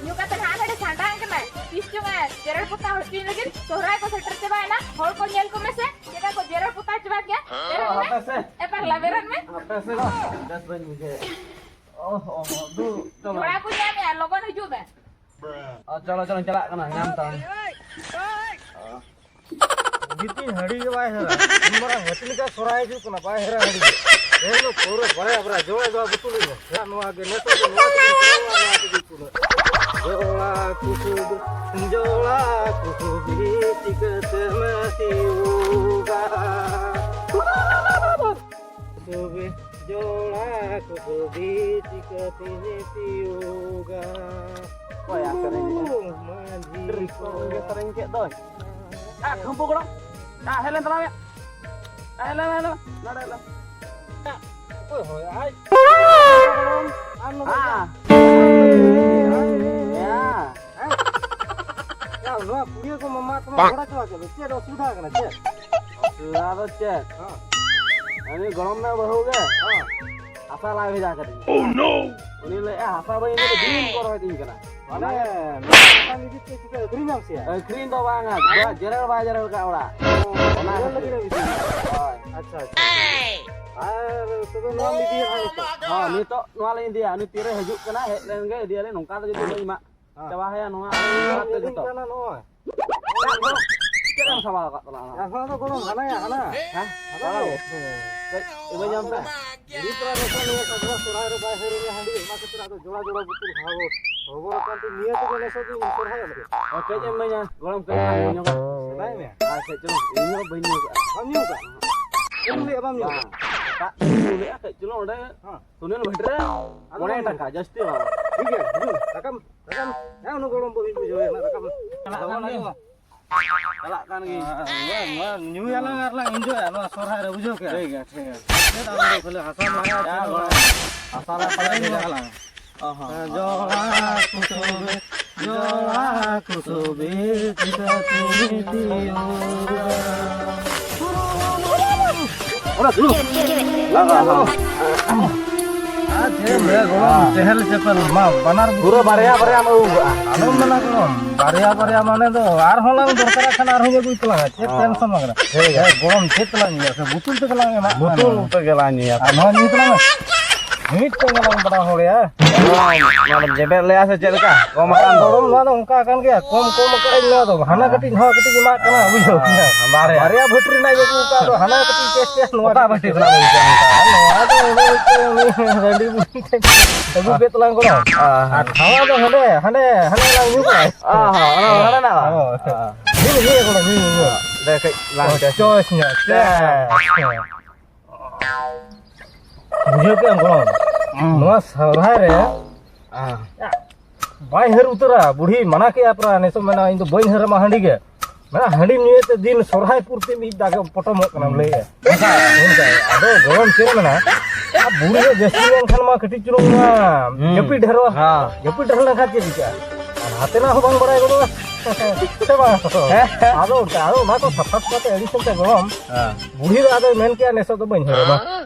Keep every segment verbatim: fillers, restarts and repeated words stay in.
ᱧᱩ ᱠᱟᱛᱮ ᱦᱟᱸᱜ ᱱᱚᱰᱮ ᱥᱟᱸᱰᱟᱝ ᱠᱟᱱᱟᱭ᱾ ᱛᱤᱥ ᱪᱚᱝ ᱮ ᱡᱮᱨᱮᱲ ᱯᱚᱛᱟᱣ ᱦᱚᱪᱚᱭ ᱞᱟᱹᱜᱤᱫ᱾ ᱥᱚᱦᱨᱟᱭ ᱠᱚ ᱥᱮᱴᱮᱨ ᱪᱟᱵᱟᱭᱮᱱᱟ, ᱦᱚᱲ ᱠᱚ ᱧᱮᱞ ᱠᱚ ᱢᱮᱥᱮ, ᱪᱮᱫ ᱞᱮᱠᱟ ᱠᱚ ᱡᱮᱨᱮᱲ ᱯᱚᱛᱟᱣ ᱪᱟᱵᱟ ᱠᱮᱜᱼᱟ᱾ ᱡᱮᱨᱮᱲ ᱢᱮ᱾ ᱦᱟᱯᱮ ᱥᱮ᱾ ᱮ ᱯᱟᱜᱽᱞᱟ, ᱵᱮᱨᱮᱫ ᱢᱮ᱾ ᱦᱟᱯᱮ ᱥᱮ, ᱵᱮᱥ ᱵᱟᱹᱧ ᱵᱩᱡᱷᱟᱹᱣᱮᱫᱼᱟ᱾ ᱚᱦ, ᱚᱦ, ᱫᱩ, ᱪᱚᱞᱚ᱾ ᱡᱚᱲᱟ ᱠᱚ ᱧᱟᱢᱮᱜᱼᱟ, ᱞᱚᱜᱚᱱ ᱦᱤᱡᱩᱜ ᱢᱮ᱾ ᱚ, ᱪᱚᱞᱚ, ᱪᱚᱞᱚ, ᱪᱟᱞᱟᱜ ᱠᱟᱱᱟ, ᱧᱟᱢ ᱛᱟᱢ᱾ ᱜᱤᱛᱤᱡ ᱦᱟᱹᱲᱤ ᱜᱮ ᱵᱟᱭ ᱦᱮᱨᱟ᱾ ᱩᱱ ᱢᱟᱨᱟᱝ ᱦᱟᱹᱛᱤ ᱞᱮᱠᱟ ᱥᱚᱨᱦᱟᱭ ᱦᱤᱡᱩᱜ ᱠᱟᱱᱟ, ᱵᱟᱭ ᱦᱮᱨᱟ ᱦᱟᱹᱲᱤ ᱜᱮ᱾ ᱛᱮᱦᱮᱧ ᱫᱚ ᱯᱩᱨᱟᱹ ᱵᱟᱲᱟᱭᱟ ᱵᱟᱲᱟᱭᱟ, ᱡᱚᱲᱟ ᱡᱚᱲᱟ ᱵᱩᱛᱩᱞ ᱤᱧ ᱢᱮ᱾ ᱱᱚᱣᱟ ᱜᱮ ᱱᱮᱥ ᱫᱚ ᱱᱚᱣᱟ ᱛᱮᱜᱮᱧ ᱯᱩᱨᱟᱹᱣᱟ, ᱱᱚᱣᱟ ᱛᱮᱜᱮᱧ ᱯᱩᱨᱟᱹᱣᱟ᱾ ᱡᱚᱲᱟ ᱠᱩᱥᱩᱵ, ᱡᱚᱲᱟ ᱠᱩᱥᱩᱵ ᱪᱤᱠᱟᱹᱛᱮᱢ ᱛᱤᱭᱩᱜᱟ? ᱛᱚᱵᱮ ᱡᱚᱲᱟ ᱠᱚ ᱛᱚᱵᱮ ᱪᱤᱠᱟᱹᱛᱤᱧ ᱛᱤᱭᱳᱜᱟ? ᱚᱠᱚᱭ ᱟ ᱥᱮᱨᱮᱧ ᱮᱫᱟ? ᱢᱟᱹᱡᱷᱤ ᱨᱤᱠᱥᱚ ᱠᱚ᱾ ᱜᱮ ᱥᱮᱨᱮᱧ ᱠᱮᱫ ᱫᱚᱭ᱾ ᱟ, ᱠᱷᱩᱢᱯᱩ ᱜᱚᱲᱚᱢ᱾ ᱟ, ᱦᱮᱡ ᱞᱮᱱ ᱛᱟᱞᱟᱝ ᱢᱮ᱾ ᱟ, ᱦᱮᱡ ᱞᱮᱱ, ᱦᱮᱡ ᱞᱮᱱ᱾ ᱱᱚᱰᱮ ᱦᱮᱡ ᱞᱮᱱ᱾ ᱚᱠᱚᱭ ᱦᱚᱭ ᱟᱭ? ᱟᱢ ᱫᱚ ᱟ᱾ ᱭᱟ᱾ ᱦᱮᱸ? ᱭᱟ, ᱱᱚᱣᱟ ᱠᱩᱲᱤᱭᱟᱹ ᱠᱚ ᱢᱟᱢᱟ ᱛᱟᱢᱟ ᱵᱟᱝ᱾ ᱡᱷᱚᱲᱟ ᱪᱟᱵᱟ ᱠᱮᱫ ᱫᱚ᱾ ᱪᱮᱫ ᱚᱥᱩᱵᱤᱫᱷᱟ ᱠᱟᱱᱟ, ᱪᱮᱫ? ᱚᱥᱩᱵᱤᱫᱷᱟ ᱫᱚ ᱪᱮᱫ? ᱦᱮᱸ᱾ ᱩᱱᱤ ᱜᱚᱲᱚᱢ ᱢᱮ ᱵᱟᱹᱦᱩ ᱜᱮ᱾ ᱦᱮᱸ᱾ ᱦᱟᱥᱟ ᱞᱟᱭ ᱵᱷᱮᱡᱟ ᱠᱟᱫᱤᱧᱟ᱾ Oh no! ᱩᱱᱤ ᱞᱟᱹᱭᱮᱜᱼᱟ, ᱦᱟᱥᱟ ᱵᱟᱹᱧ ᱤᱫᱤ ᱫᱤᱱ ᱠᱚ ᱨᱚᱦᱚᱭ ᱫᱤᱧ ᱠᱟᱱᱟ᱾ ᱢᱟᱱᱮ, ᱱᱚᱣᱟ ᱦᱟᱥᱟ ᱱᱤᱡᱮ ᱛᱮ ᱪᱤᱠᱟᱹ ᱟᱹᱠᱷᱨᱤᱧᱟᱢ ᱥᱮ? ᱟᱹᱠᱷᱨᱤᱧ ᱫᱚ ᱵᱟᱝᱟ, ᱡᱮᱨᱮᱲ ᱵᱟᱭ ᱡᱮᱨᱮᱲ ᱠᱟᱜ ᱚᱲᱟᱜ᱾ ᱚ, ᱚᱱᱟ ᱡᱮᱨᱮᱲ ᱠᱷᱟᱹᱛᱤᱨ᱾ ᱞᱟᱹᱜᱤᱫ ᱮᱢ ᱤᱫᱤᱭᱟ? ᱦᱳᱭ᱾ ᱟᱪᱪᱷᱟ, ᱟᱪᱪᱷᱟ, ᱟᱪᱪᱷᱟ᱾ ᱟᱨ ᱛᱚᱵᱮ ᱱᱚᱣᱟᱢ ᱤᱫᱤᱭᱟ ᱦᱟᱸᱜ ᱱᱤᱛᱚᱜ? ᱦᱚᱸ, ᱱᱤᱛᱚᱜ ᱱᱚᱣᱟ ᱞᱤᱧ ᱤᱫᱤᱭᱟ᱾ ᱩᱱᱤ ᱛᱤᱨᱮ ᱦᱤᱡᱩᱜ ᱠᱟᱱᱟ, ᱦᱮᱡ ᱞᱮᱱ ᱜᱮ ᱤᱫᱤᱭᱟᱞᱤᱧ᱾ ᱱᱚᱝᱠᱟ ᱫᱚ ᱡᱩᱫᱤ ᱵᱟᱹᱧ ᱮᱢᱟ, ᱦᱮᱸ᱾ ᱪᱟᱵᱟ ᱦᱮᱭᱟ ᱱᱚᱣᱟ ᱟᱹᱞᱤᱧ ᱟᱹᱞᱤᱧ ᱡᱚᱛᱚ᱾ ᱠᱟᱱᱟ ᱱᱚᱜᱼᱚᱭ᱾ ᱪᱮᱫ ᱮᱢ ᱥᱟᱢᱵᱟᱣ ᱟᱠᱟᱫ ᱛᱟᱞᱟᱝᱟ? ᱟᱨᱦᱚᱸ ᱫᱚ ᱜᱚᱲᱚᱢ ᱦᱟᱱᱟᱭᱟ, ᱦᱟᱱᱟ᱾ ᱦᱮᱸ? ᱦᱟᱱᱟ ᱦᱟᱱᱟ ᱜᱮ᱾ ᱜᱮ᱾ ᱦᱮᱸ᱾ ᱠᱟᱹᱡ ᱤᱢᱟᱹᱧᱟᱢ ᱥᱮ? ᱜᱤᱫᱽᱨᱟᱹ ᱱᱤᱛᱚᱜ ᱱᱤᱭᱟᱹ ᱥᱟᱠᱨᱟᱛ ᱥᱚᱨᱦᱟᱭ ᱨᱮ ᱵᱟᱭ ᱦᱮᱡ ᱞᱮᱱᱟ ᱦᱟᱺᱰᱤ, ᱚᱱᱟ ᱠᱷᱟᱹᱛᱤᱨ ᱟᱫᱚ ᱡᱚᱲᱟ ᱡᱚᱲᱟ ᱵᱩᱛᱩᱞ ᱦᱚᱵᱚᱨ, ᱦᱚᱵᱚᱨ ᱟᱠᱟᱱ ᱛᱮ ᱱᱤᱭᱟᱹ ᱛᱮᱜᱮ ᱱᱮᱥᱚᱜ ᱫᱚᱧ ᱥᱚᱨᱦᱟᱭᱚᱜ ᱞᱟᱹᱜᱤᱫ᱾ ᱚ, ᱠᱟᱹᱡ ᱮᱢ ᱤᱢᱟᱹᱧᱟ, ᱜᱚᱲᱚᱢ, ᱠᱟᱹᱡ ᱮᱢ ᱤᱢᱟᱹᱧᱟ᱾ ᱥᱮᱫᱟᱭ ᱢᱮ᱾ ᱟᱨ ᱠᱟᱹᱡ ᱪᱩᱞᱩᱝ, ᱤᱧ ᱦᱚᱸ ᱵᱟᱹᱧ ᱧᱩ ᱠᱟᱜᱼᱟ᱾ ᱵᱟᱢ ᱧᱩ ᱠᱟᱜᱼᱟ? ᱪᱮᱫ ᱮᱢ ᱞᱟᱹᱭᱮᱫᱼᱟ, ᱵᱟᱢ ᱧᱩ ᱵᱟᱝ᱾ ᱠᱟᱜᱼᱟ? ᱮᱴᱟᱜ ᱠᱚᱧ ᱧᱩ ᱞᱮᱜᱼᱟ, ᱠᱟᱹᱡ ᱪᱩᱞᱩᱝ ᱚᱸᱰᱮ ᱦᱮᱸ᱾ ᱥᱩᱱᱤᱞ ᱵᱷᱟᱴ ᱨᱮ ᱟᱫᱚ ᱢᱚᱬᱮ ᱵᱟᱢ ᱧᱩ ᱴᱟᱠᱟ, ᱠᱟᱜᱼᱟ? ᱡᱟᱹᱥᱛᱤ ᱵᱟᱝ᱾ ᱴᱷᱤᱠ ᱜᱮᱭᱟ, ᱦᱤᱡᱩᱜ ᱢᱮ, ᱨᱟᱠᱟᱵ ᱢᱮ᱾ ᱨᱟᱠᱟᱵ ᱢᱮ᱾ ᱦᱮᱸ, ᱩᱱᱟᱹᱜ ᱜᱚᱲᱚᱢ ᱵᱟᱹᱧ ᱵᱩᱡᱷᱟᱹᱣ ᱮᱫ, ᱨᱟᱠᱟᱵ ᱢᱮ᱾ ᱪᱟᱞᱟᱜ ᱠᱟᱱ ᱜᱮᱭᱟ᱾ ᱪᱟᱞᱟᱜ ᱠᱟᱱ ᱜᱤᱭᱟᱹᱧ᱾ ᱦᱮᱸ, ᱱᱚᱣᱟ, ᱱᱚᱣᱟ ᱧᱩᱭᱟᱞᱟᱝ ᱟᱨ ᱞᱟᱝ ᱮᱱᱡᱚᱭᱟ ᱱᱚᱣᱟ ᱥᱚᱨᱦᱟᱭ ᱨᱮ, ᱵᱩᱡᱷᱟᱹᱣ ᱠᱮᱜᱼᱟ? ᱴᱷᱤᱠ ᱜᱮᱭᱟ, ᱴᱷᱤᱠ ᱜᱮᱭᱟ᱾ ᱪᱮᱫ ᱟᱢ ᱫᱚ ᱠᱷᱟᱹᱞᱤ ᱦᱟᱥᱟ ᱢᱟᱭᱟ ᱪᱮᱫ ᱦᱚᱸ ᱵᱟᱝ᱾ ᱦᱟᱥᱟ ᱞᱮ ᱯᱟᱞᱮ ᱵᱷᱮᱡᱟ ᱟᱞᱟᱝ᱾ ᱚ ᱦᱚᱸ᱾ ᱡᱚᱲᱟ ᱠᱚ ᱥᱚᱵᱮ, ᱡᱚᱲᱟ ᱠᱚ ᱥᱚᱵᱮ ᱪᱤᱠᱟᱹ ᱛᱮ ᱛᱤᱭᱳᱜᱟ? ᱚᱱᱟ ᱫᱩᱲᱩᱵ᱾ ᱞᱟᱜᱟ, ᱞᱟᱜᱟ᱾ ᱪᱮᱫ ᱮᱢ ᱞᱟᱹᱭᱟ ᱜᱚᱲᱚᱢ, ᱦᱮᱸ᱾ ᱪᱮᱦᱮᱞ ᱪᱮᱯᱮᱞ ᱢᱟ ᱵᱟᱱᱟᱨ ᱵᱩᱛᱩᱞ᱾ ᱯᱩᱨᱟᱹ ᱵᱟᱨᱭᱟ ᱵᱟᱨᱭᱟᱢ ᱟᱹᱜᱩ ᱠᱟᱜᱼᱟ᱾ ᱟᱞᱚᱢ ᱢᱮᱱᱟ ᱜᱚᱲᱚᱢ, ᱵᱟᱨᱭᱟ ᱵᱟᱨᱭᱟ ᱢᱟᱱᱮ ᱫᱚ ᱟᱨᱦᱚᱸ ᱞᱟᱝ ᱫᱚᱨᱠᱟᱨᱚᱜ ᱠᱷᱟᱱ ᱟᱨᱦᱚᱸᱧ ᱟᱹᱜᱩᱭ ᱛᱟᱞᱟᱝᱟ, ᱪᱮᱫ ᱦᱮᱸ᱾ ᱴᱮᱱᱥᱚᱱ ᱵᱟᱝ ᱠᱟᱱᱟ᱾ ᱴᱷᱤᱠ ᱜᱮᱭᱟ᱾ ᱦᱮᱸ, ᱜᱚᱲᱚᱢ ᱪᱮᱫ ᱛᱮᱞᱟᱝ ᱧᱩᱭᱟ? ᱥᱮ ᱵᱩᱛᱩᱞ ᱛᱮᱜᱮ ᱞᱟᱝ ᱮᱢᱟᱜ ᱠᱟᱱᱟ᱾ ᱵᱩᱛᱩᱞ ᱛᱮᱜᱮ ᱞᱟᱝ ᱧᱩᱭᱟ᱾ ᱟᱨ ᱱᱚᱣᱟ ᱧᱩᱭ ᱛᱟᱞᱟᱝ ᱢᱮ᱾ ᱢᱤᱫ ᱴᱮᱱ ᱜᱮᱞᱟᱝ ᱵᱟᱲᱟ ᱦᱚᱲᱮᱭᱟ᱾ ᱱᱚᱣᱟ ᱫᱚ ᱡᱮᱵᱮᱫ ᱞᱮᱭᱟ ᱥᱮ ᱪᱮᱫ ᱞᱮᱠᱟ? ᱠᱚᱢ ᱟᱠᱟᱱ ᱫᱚ᱾ ᱜᱚᱲᱚᱢ, ᱱᱚᱣᱟ ᱫᱚ ᱚᱱᱠᱟ ᱠᱟᱱ ᱜᱮᱭᱟ, ᱠᱚᱢ ᱠᱚᱢ ᱟᱠᱟᱫ ᱟᱹᱧ ᱱᱚᱣᱟ ᱫᱚ᱾ ᱦᱟᱱᱟ ᱦᱮᱸ᱾ ᱠᱟᱹᱴᱤᱡ, ᱱᱚᱣᱟ ᱠᱟᱹᱴᱤᱡ ᱮᱢᱟᱜ ᱠᱟᱱᱟ, ᱵᱩᱡᱷᱟᱹᱣ᱾ ᱦᱮᱸ, ᱵᱟᱨᱭᱟ᱾ ᱵᱟᱨᱭᱟ ᱵᱷᱟᱹᱴᱤ ᱨᱮᱱᱟᱜ ᱤᱧ ᱟᱹᱜᱩ ᱟᱠᱟᱫ ᱫᱚ, ᱦᱟᱱᱟ ᱠᱟᱹᱴᱤᱡ ᱴᱮᱥᱴ ᱴᱮᱥᱴ, ᱱᱚᱣᱟ ᱚᱠᱟ ᱠᱟᱹᱴᱤᱡ᱾ ᱵᱷᱟᱹᱴᱤ ᱠᱷᱚᱱᱟᱜ ᱮᱢ ᱟᱹᱜᱩ ᱠᱮᱫᱟ ᱚᱱᱠᱟ? ᱟᱨ ᱱᱚᱣᱟ ᱫᱚ ᱩᱱᱤ, ᱩᱱᱤ ᱨᱟᱺᱰᱤ ᱵᱩᱲᱦᱤ ᱴᱷᱮᱱ ᱟᱹᱜᱩ ᱠᱮᱫ ᱛᱟᱞᱟᱝ ᱠᱚ᱾ ᱚ, ᱦᱮᱸ᱾ ᱟᱨ ᱱᱚᱣᱟ ᱫᱚ ᱦᱟᱸᱰᱮ, ᱦᱟᱸᱰᱮ, ᱦᱟᱸᱰᱮ ᱞᱟᱝ ᱧᱩ ᱠᱟᱜᱼᱟ᱾ ᱚ, ᱦᱚᱸ, ᱚᱱᱟ ᱦᱟᱸᱰᱮ ᱱᱟᱜ ᱵᱟᱝ? ᱦᱳᱭ᱾ ᱚ᱾ ᱧᱩ, ᱧᱩ, ᱧᱩ, ᱧᱩ᱾ ᱚ, ᱫᱮ ᱠᱟᱹᱡ ᱞᱟᱝ ᱚ, ᱴᱮᱥᱴ᱾ ᱪᱚᱥ ᱧᱚᱜ, ᱪᱚᱥ᱾ ᱵᱩᱡᱷᱟᱹᱣ ᱠᱮᱜᱼᱟᱢ ᱜᱚᱲᱚᱢ? ᱦᱩᱸ᱾ ᱱᱚᱣᱟ ᱥᱚᱦᱨᱟᱭ ᱨᱮ ᱦᱮᱸ᱾ ᱵᱟᱭ ᱦᱟᱹᱨ ᱩᱛᱟᱹᱨᱟ, ᱵᱩᱲᱦᱤ ᱢᱟᱱᱟ ᱠᱮᱜᱼᱟ ᱯᱨᱟᱭ, ᱱᱤᱛᱚᱜ ᱢᱮᱱᱟ, "ᱤᱧ ᱫᱚ ᱵᱟᱹᱧ ᱦᱟᱹᱨᱟᱢᱟ ᱦᱟᱺᱰᱤ ᱜᱮ᱾" ᱢᱮᱱᱟ, ᱦᱟᱺᱰᱤ ᱧᱩᱭᱮᱫ ᱛᱮ ᱫᱤᱱ ᱥᱚᱨᱦᱟᱭ ᱯᱩᱨᱛᱤ ᱢᱤᱫ ᱫᱟᱜᱮ ᱯᱚᱴᱚᱢᱚᱜ ᱠᱟᱱᱟᱢ ᱞᱟᱹᱭᱮᱜᱼᱟ᱾ ᱚᱱᱠᱟ᱾ ᱚᱱᱠᱟ᱾ ᱟᱫᱚ ᱜᱚᱲᱚᱢ ᱪᱮᱫ ᱢᱮᱱᱟ, ᱟᱨ ᱵᱩᱲᱦᱤ ᱦᱚᱸ ᱡᱟᱹᱥᱛᱤ ᱞᱮᱱᱠᱷᱟᱱ ᱢᱟ ᱠᱟᱹᱴᱤᱡ ᱪᱩᱞᱩᱝ ᱢᱟ ᱦᱩᱸ᱾ ᱡᱟᱹᱯᱤᱫ ᱰᱷᱮᱨᱚᱜᱼᱟ᱾ ᱦᱮᱸ᱾ ᱡᱟᱹᱯᱤᱫ ᱰᱷᱮᱨ ᱞᱮᱱᱠᱷᱟᱱ ᱪᱮᱫ ᱪᱤᱠᱟᱹᱜᱼᱟ? ᱟᱨ ᱦᱟᱛᱮᱱᱟᱜ ᱦᱚᱸ ᱵᱟᱝ ᱵᱟᱲᱟᱭ ᱜᱚᱫᱚᱜᱼᱟ᱾ ᱥᱮ ᱵᱟᱝ? ᱦᱮᱸ᱾ ᱟᱫᱚ ᱚᱱᱠᱟ, ᱟᱫᱚ ᱚᱱᱟ ᱠᱚ ᱥᱟᱯᱷᱟ ᱥᱟᱯᱷᱟ ᱛᱮ ᱟᱹᱰᱤ ᱥᱮᱫ ᱛᱮ ᱜᱚᱲᱚᱢ᱾ ᱦᱮᱸ᱾ ᱵᱩᱲᱦᱤ ᱫᱚ ᱟᱫᱚᱭ ᱢᱮᱱ ᱠᱮᱜᱼᱟ, "ᱱᱮᱥᱚᱜ ᱫᱚ ᱵᱟᱹᱧ ᱦᱟᱹᱨᱟᱢᱟ᱾"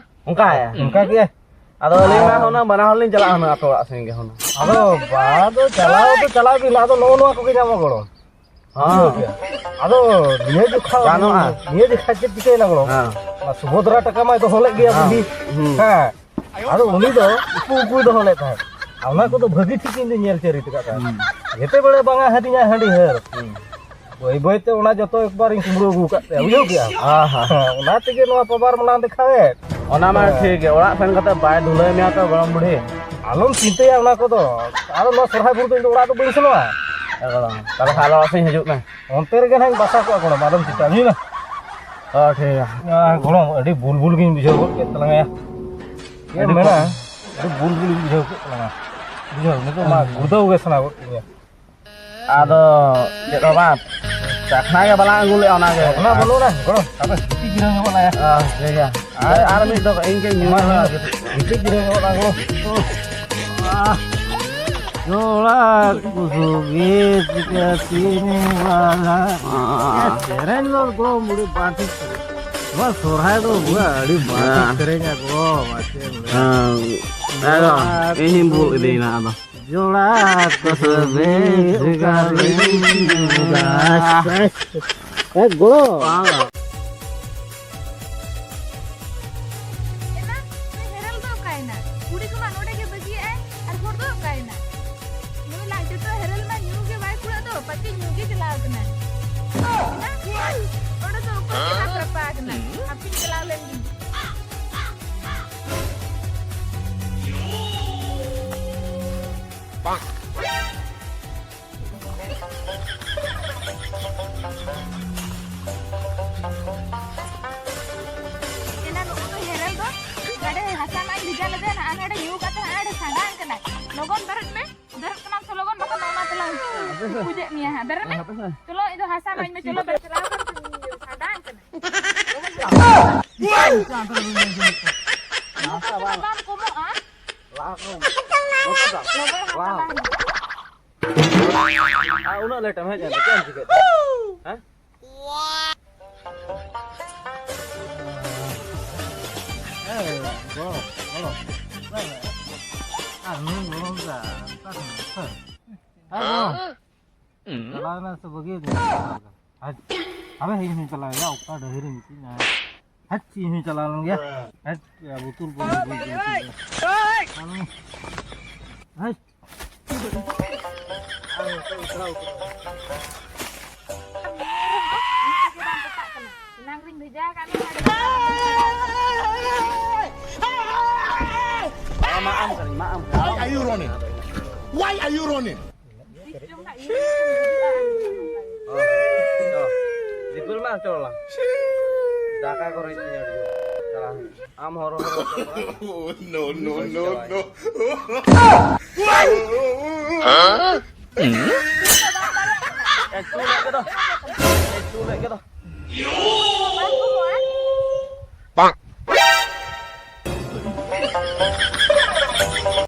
ᱚᱱᱠᱟ ᱜᱮ? ᱚᱱᱠᱟ ᱜᱮ᱾ ᱟᱫᱚ ᱟᱹᱞᱤᱧ ᱢᱟ ᱦᱩᱱᱟᱹᱝ ᱵᱟᱱᱟ ᱦᱚᱲ ᱞᱤᱧ ᱪᱟᱞᱟᱜᱼᱟ ᱦᱩᱱᱟᱹᱝ ᱟᱯᱮ ᱚᱲᱟᱜ ᱥᱮᱱ ᱜᱮ ᱦᱩᱱᱟᱹᱝ᱾ ᱟᱫᱚ ᱵᱟ ᱫᱚ ᱪᱟᱞᱟᱣ ᱫᱚ ᱪᱟᱞᱟᱜ ᱵᱤᱱ, ᱟᱫᱚ ᱱᱚᱜᱼᱚ ᱱᱚᱣᱟ ᱠᱚᱜᱮ ᱧᱟᱢᱚᱜ ᱜᱚᱲᱚ᱾ ᱦᱮᱸ᱾ ᱵᱩᱡᱷᱟᱹᱣ ᱠᱮᱜᱼᱟ? ᱟᱫᱚ ᱱᱤᱭᱟᱹ ᱡᱚᱠᱷᱟ, ᱜᱟᱱᱚᱜᱼᱟ᱾ ᱱᱤᱭᱟᱹ ᱡᱚᱠᱷᱟ ᱪᱮᱫ ᱪᱤᱠᱟᱹᱭᱮᱱᱟ ᱜᱚᱲᱚ? ᱦᱮᱸ᱾ ᱚᱱᱟ ᱥᱩᱵᱷᱚᱫᱨᱟ ᱴᱟᱠᱟ ᱢᱟᱭ ᱫᱚᱦᱚ ᱞᱮᱫ ᱜᱮᱭᱟ ᱦᱮᱸ᱾ ᱵᱩᱰᱷᱤ᱾ ᱦᱩᱸ᱾ ᱦᱮᱸ᱾ ᱟᱫᱚ ᱩᱱᱤ ᱫᱚ ᱩᱠᱩ ᱩᱠᱩᱭ ᱫᱚᱦᱚ ᱞᱮᱫ ᱛᱟᱦᱮᱸᱫ᱾ ᱟᱨ ᱚᱱᱟ ᱠᱚᱫᱚ ᱵᱷᱟᱹᱜᱤ ᱴᱷᱤᱠ ᱤᱧ ᱫᱚᱧ ᱧᱮᱞ ᱪᱮᱫ ᱟᱠᱟᱫ ᱛᱟᱦᱮᱸᱫ᱾ ᱦᱩᱸ᱾ ᱡᱮᱛᱮ ᱵᱮᱲᱮ ᱵᱟᱝᱟ ᱦᱟᱹᱴᱤᱧᱟ ᱦᱟᱺᱰᱤ ᱦᱟᱹᱨ᱾ ᱦᱩᱸ᱾ ᱵᱟᱹᱭ ᱵᱟᱹᱭ ᱛᱮ ᱚᱱᱟ ᱡᱚᱛᱚ ᱮᱠᱵᱟᱨ ᱤᱧ ᱠᱩᱢᱵᱽᱲᱩ ᱟᱹᱜᱩ ᱟᱠᱟᱫ ᱛᱟᱭᱟ, ᱵᱩᱡᱷᱟᱹᱣ ᱠᱮᱜᱼᱟᱢ? ᱦᱮᱸ, ᱦᱮᱸ᱾ ᱦᱮᱸ, ᱚᱱᱟ ᱛᱮᱜᱮ ᱱᱚᱣᱟ ᱯᱟᱣᱟᱨ ᱢᱟᱞᱟᱝ ᱫᱮᱠᱷᱟᱣᱮᱫ᱾ ᱚᱱᱟ ᱢᱟ ᱦᱮᱸ᱾ ᱴᱷᱤᱠ ᱜᱮ, ᱚᱲᱟᱜ ᱥᱮᱱ ᱠᱟᱛᱮ ᱵᱟᱭ ᱰᱷᱩᱞᱟᱹᱭ ᱢᱮᱭᱟ ᱛᱚ, ᱜᱚᱲᱚᱢ ᱵᱩᱲᱦᱤ᱾ ᱟᱞᱚᱢ ᱪᱤᱱᱛᱟᱹᱭᱟ ᱚᱱᱟ ᱠᱚᱫᱚ᱾ ᱟᱫᱚ ᱱᱚᱣᱟ ᱥᱚᱨᱦᱟᱭ ᱵᱷᱳᱨ ᱫᱚ ᱤᱧ ᱫᱚ ᱚᱲᱟᱜ ᱫᱚ ᱵᱟᱹᱧ ᱥᱮᱱᱚᱜᱼᱟ᱾ ᱮᱠᱫᱚᱢ᱾ ᱛᱟᱦᱞᱮ ᱠᱷᱟᱱ ᱟᱞᱮ ᱚᱲᱟᱜ ᱥᱮᱫ ᱤᱧ ᱦᱤᱡᱩᱜ ᱢᱮ᱾ ᱚᱱᱛᱮ ᱨᱮᱜᱮ ᱱᱟᱦᱟᱜ ᱤᱧ ᱵᱟᱥᱟ ᱠᱚᱜᱼᱟ, ᱜᱚᱲᱚᱢ, ᱟᱞᱚᱢ ᱪᱤᱱᱛᱟᱹᱜᱼᱟ, ᱵᱩᱡᱷᱟᱹᱣ ᱱᱟ? ᱦᱚᱸ, ᱴᱷᱤᱠ ᱜᱮᱭᱟ᱾ ᱟᱨ ᱜᱚᱲᱚᱢ, ᱟᱹᱰᱤ ᱵᱩᱞ ᱵᱩᱞ ᱜᱤᱧ ᱵᱩᱡᱷᱟᱹᱣ ᱜᱚᱫ ᱠᱮᱫ ᱛᱟᱞᱟᱝᱟ᱾ ᱪᱮᱫ ᱮᱢ ᱟᱹᱰᱤ ᱢᱮᱱᱟ? ᱠᱚ- ᱟᱹᱰᱤ ᱵᱩᱞ ᱵᱩᱞ ᱜᱤᱧ ᱵᱩᱡᱷᱟᱹᱣ ᱠᱮᱫ ᱛᱟᱞᱟᱝᱟ᱾ ᱵᱩᱡᱷᱟᱹᱣ, ᱱᱤᱛᱚᱜ ᱢᱟ ᱦᱩᱸ᱾ ᱜᱩᱲᱫᱟᱹᱣ ᱜᱮ ᱥᱟᱱᱟ ᱜᱚᱫ ᱠᱤᱫᱤᱧᱟ᱾ ᱟᱫᱚ ᱪᱮᱫ ᱦᱚᱸ ᱵᱟᱝ, ᱪᱟᱠᱷᱱᱟ ᱜᱮ ᱵᱟᱞᱟᱝ ᱟᱹᱜᱩ ᱞᱮᱫᱼᱟ ᱚᱱᱟᱜᱮ᱾ ᱚᱱᱟ ᱵᱟᱹᱱᱩᱜᱼᱟ, ᱜᱚᱲᱚᱢ, ᱟᱫᱚ ᱜᱤᱛᱤᱡ ᱡᱤᱨᱟᱹᱣ ᱧᱚᱜᱚᱜ ᱞᱟᱝ᱾ ᱦᱮᱸ, ᱴᱷᱤᱠ ᱜᱮᱭᱟ᱾ ᱟᱨ, ᱟᱨ ᱢᱤᱫ ᱫᱚ ᱤᱧ ᱜᱮ ᱧᱩ ᱦᱩᱭᱩᱜᱼᱟ᱾ ᱜᱤᱛᱤᱡ ᱡᱤᱨᱟᱹᱣ ᱧᱚᱜᱚᱜ ᱞᱟᱝ, ᱜᱚᱲᱚᱢ᱾ ᱡᱚᱲᱟ ᱠᱩᱥᱩᱢᱤ ᱪᱤᱠᱟᱹᱛᱤᱧ ᱵᱟᱲᱟ᱾ ᱥᱮᱨᱮᱧ ᱫᱚ ᱜᱚᱲᱚᱢ ᱵᱩᱰᱷᱤ ᱵᱟᱝ ᱴᱷᱤᱠ ᱠᱟᱱᱟ᱾ ᱱᱚᱣᱟ ᱥᱚᱨᱦᱟᱭ ᱫᱚ ᱵᱩᱣᱟᱜ ᱟᱹᱰᱤ ᱢᱟᱨᱟᱝ ᱦᱮᱸ᱾ ᱥᱮᱨᱮᱧᱟ ᱜᱚ, ᱢᱟᱥᱮ᱾ ᱦᱮᱸ᱾ ᱟᱫᱚ ᱤᱧ ᱵᱩᱞ ᱤᱫᱤᱭᱮᱱᱟ ᱟᱫᱚ᱾ ᱡᱚᱲᱟ ᱛᱚᱵᱮ ᱡᱚᱜᱟᱲ ᱞᱮᱱ ᱜᱚᱲᱚ᱾ ᱮᱱᱟ, ᱱᱩᱭ ᱦᱮᱨᱮᱞ ᱫᱚ ᱚᱠᱟᱭᱮᱱᱟ? ᱠᱩᱲᱤ ᱠᱚᱢᱟ ᱱᱚᱰᱮ ᱜᱮ ᱵᱟᱹᱜᱤᱭᱮᱫᱼᱟᱭ, ᱟᱨ ᱦᱚᱲ ᱫᱚ ᱚᱠᱟᱭᱮᱱᱟ? ᱱᱩᱭ ᱞᱟᱡ ᱡᱚᱴᱟ ᱦᱮᱨᱮᱞ ᱢᱟ ᱧᱩ ᱜᱮ ᱵᱟᱭ ᱠᱩᱲᱟᱹᱜ ᱫᱚ, ᱯᱟᱪᱮ ᱧᱩ ᱜᱮ ᱪᱟᱞᱟᱣ ᱠᱟᱱᱟᱭ᱾ ᱮᱱᱟ, ᱚᱸᱰᱮ ᱫᱚ ᱚᱠᱚᱭ ᱜᱮ ᱵᱟᱠᱚ ᱨᱟᱯᱟ ᱟᱠᱟᱱᱟ᱾ ᱦᱟᱯᱮᱧ ᱪᱟᱞᱟᱣ ᱞᱮᱱ ᱜᱮ᱾ ᱮᱱᱟ ᱱᱩᱜᱼᱩ ᱱᱩᱭ ᱦᱮᱨᱮᱞ ᱫᱚ ᱜᱟᱰᱮ ᱦᱟᱥᱟ ᱢᱟᱧ ᱵᱷᱮᱡᱟ ᱞᱮᱫᱮ, ᱱᱟᱜᱼᱟ ᱱᱚᱰᱮ ᱧᱩ ᱠᱟᱛᱮ ᱦᱟᱸᱜ ᱱᱚᱰᱮ ᱥᱟᱰᱟᱝ ᱠᱟᱱᱟᱭ᱾ ᱞᱚᱜᱚᱱ ᱵᱮᱨᱮᱫ ᱢᱮ, ᱵᱮᱨᱮᱫ ᱠᱟᱱᱟᱢ ᱥᱮ ᱞᱚᱜᱚᱱ, ᱵᱟᱠᱷᱟᱱ ᱚᱱᱟ ᱛᱮᱞᱟᱝ ᱯᱩᱡᱟᱹᱜ ᱢᱮᱭᱟ ᱦᱟᱸᱜ᱾ ᱵᱮᱨᱮᱫ ᱢᱮ᱾ ᱪᱚᱞᱚ, ᱤᱧ ᱫᱚ ᱦᱟᱥᱟ ᱢᱟᱧ ᱢᱮ, ᱪᱚᱞᱚ, ᱵᱮᱨᱮᱫ ᱪᱟᱞᱟᱣ ᱠᱟᱱ ᱥᱟᱰᱟᱝ ᱠᱟᱱᱟᱭ᱾ ᱞᱚᱜᱚᱱ ᱵᱮᱨᱮᱫ᱾ ᱱᱚᱝᱠᱟ ᱛᱮᱫᱚ ᱵᱟᱢ ᱠᱚᱢᱚᱜᱼᱟ᱾ ᱞᱚᱜᱚᱱ ᱦᱟᱥᱟ ᱞᱟᱦᱟ ᱢᱮ᱾ ᱟᱨ ᱩᱱᱟᱹᱜ ᱞᱮᱴ ᱮᱢ ᱦᱮᱡ ᱮᱱ ᱫᱚ ᱪᱮᱫ ᱮᱢ ᱪᱤᱠᱟᱹᱭᱮᱫ ᱛᱟᱦᱮᱸᱫ? ᱦᱮᱸ? ᱮᱭ, ᱜᱚᱲᱚ, ᱜᱚᱲᱚ᱾ ᱟᱨ ᱱᱩᱭ ᱜᱚᱲᱚᱢ ᱫᱟ, ᱚᱠᱟ ᱴᱷᱮᱱ? ᱦᱮᱸ? ᱦᱮᱸ, ᱜᱚᱲᱚ᱾ ᱪᱟᱞᱟᱣ ᱮᱱᱟ ᱥᱮ ᱵᱟᱹᱜᱤ ᱟᱹᱫᱤᱧᱟ? ᱟᱨ ᱟᱵᱮ ᱤᱧ ᱦᱚᱸᱧ ᱪᱟᱞᱟᱣ ᱮᱱᱟ, ᱚᱠᱟ ᱰᱟᱹᱦᱤ ᱨᱮ ᱢᱤᱛᱟᱹᱧᱟ᱾ ᱦᱮᱸ, ᱤᱧ ᱦᱚᱸᱧ ᱪᱟᱞᱟᱣ ᱞᱮᱱ ᱜᱮᱭᱟ᱾ ᱦᱮᱸ, ᱵᱩᱛᱩᱞ ᱠᱚ ᱵᱩᱛᱩᱞ ᱠᱚ᱾ ᱦᱮᱸ᱾ ᱮᱱᱟᱝ ᱨᱤᱧ ᱵᱷᱮᱡᱟ ᱟᱠᱟᱫ ᱢᱮᱭᱟ, ᱟᱹᱰᱤ ᱢᱟᱨᱟᱝ ᱵᱷᱮᱡᱟ ᱟᱠᱟᱫ ᱢᱮᱭᱟ᱾ ᱢᱟ ᱟᱢ ᱠᱟᱹᱱᱟᱹᱧ, ᱢᱟ ᱟᱢ ᱠᱟᱹᱱᱟᱹᱧ᱾ Why are you running? Why are you running? ᱛᱤᱥ ᱪᱚᱝ ᱦᱟᱸᱜ ᱤᱧ ᱦᱤᱡᱩᱜᱼᱟ᱾ ᱫᱤᱯᱤᱞ ᱢᱟ ᱦᱚᱪᱚ ᱞᱟᱝ᱾ ᱫᱟᱠᱟ ᱠᱚ ᱨᱮᱡ ᱛᱤᱧᱟ ᱟᱹᱰᱤ ᱡᱳᱨ᱾ ᱪᱟᱞᱟᱜ ᱦᱩᱭᱩᱜᱼᱟ᱾ ᱟᱢ ᱦᱚᱨᱚ ᱦᱚᱨᱚ ᱦᱚᱪᱚ ᱠᱚᱣᱟ᱾ Oh, no, no, no, no. ᱮᱠᱴᱩ ᱞᱮ ᱠᱮᱫᱟ᱾ ᱮᱠᱴᱩ ᱞᱮ ᱠᱮᱫᱟ᱾